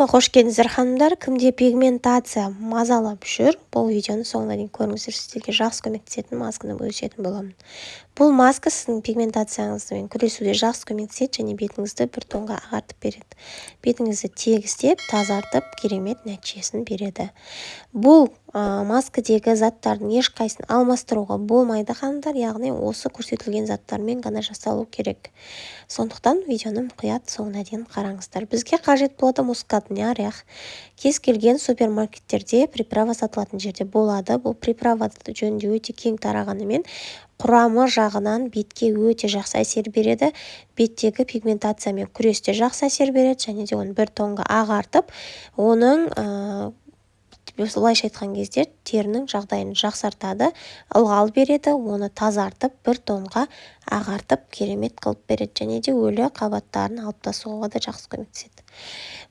Каналыма қош келдіңіздер, ханымдар! Кімде пигментация мазалап жүр, бұл видеоны соңына дейін көріңіздер. Сіздерге жақсы көмектесетін масканы бөлісетін боламын. Бұл маска сіздің пигментацияңызбен күресуде жақсы көмектеседі және бетіңізді бір тонға ағартып береді. Бетіңізді тегістеп, тазартып, керемет нәтижесін береді. Бұл маскадегі заттардың ешқайсысын алмастыруға болмайды, ханымдар, яғни осы көрсетілген заттармен ғана жасалу керек. Сондықтан видеоны мұқият соңына дейін қараңыздар. Бізге қажет болады мускатный орех. Кез келген супермаркеттерде, приправа сатылатын жерде болады. Бұл приправа жөнінде өте кең тарағанымен, құрамы жағынан бетке өте жақсы әсер береді. Беттегі пигментациямен күресте жақсы әсер береді және де оны бір тонға ағартып, оның былайша айтқан кезде, терінің жағдайын жақсартады, ылғал береді, оны тазартып, бір тонға ағартып, керемет қылып береді және де өлі қабаттарын алып тастауға да жақсы көмектеседі.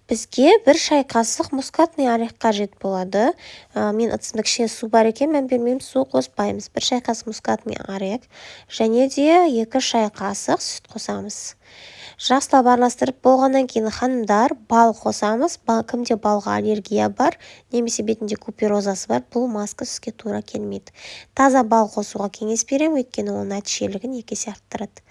Бізге 1 шай қасық мускатный орех қажет болады. Мен ыдысымда кішкене су бар екен, мән бермейміз, су қоспаймыз. 1 шай қасық мускатный орех және де 2 шай қасық сүт қосамыз. Жақсылап араластырып болғаннан кейін, ханымдар, бал қосамыз. Бал, кімде балға аллергия бар немесе бетінде куперозасы бар, бұл маска сізге тура келмейді. Таза бал қосуға кеңес беремін, өйткені оның нәтижелігін 2 есе арттырады.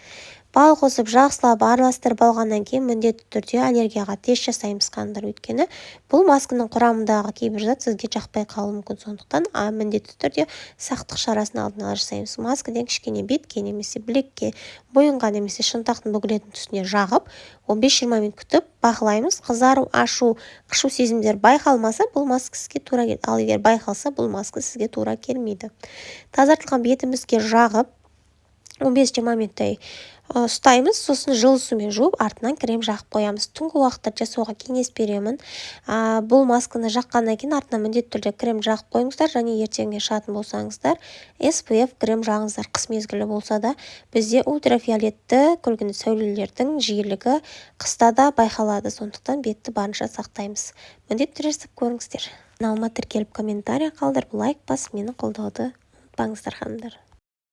Бал қосып, жақсылап араластырып алғаннан кейін міндетті түрде аллергияға тест жасаймыз, ханымдар, өйткені бұл масканың құрамындағы кейбір зат сізге жақпай қалуы мүмкін. Сондықтан міндетті түрде сақтық шарасын алдын ала жасаймыз. Маскадан кішкене бетке немесе білекке, мойынға немесе шынтақтың бүгілетін тұсына жағып, 15-20 минут күтіп бақылаймыз. Қызару, ашу, қышу сезімдер байқалмаса, бұл маска сізге тура келеді, ал егер байқалса, бұл маска сізге тура келмейді. Тазартылған бетімізге жағып, 15-20 минуттай ұстаймыз, сосын жылы сумен жуып, артынан крем жағып қоямыз. Түнгі уақытта жасауға кеңес беремін. Бұл масканы жаққаннан кейін артынан міндетті түрде крем жағып қойыңыздар және ертеңге шығатын болсаңыздар, SPF крем жағыңыздар. Қыс мезгілі болса да, бізде ультрафиолетті күлгін сәулелердің жиілігі қыста да байқалады, сондықтан бетті барынша сақтаймыз. Міндетті түрде жасап көріңіздер. Каналыма тіркеліп, комментарий қалдырып, лайк басып, мені қолдауды ұмытпаңыздар, ханымдар.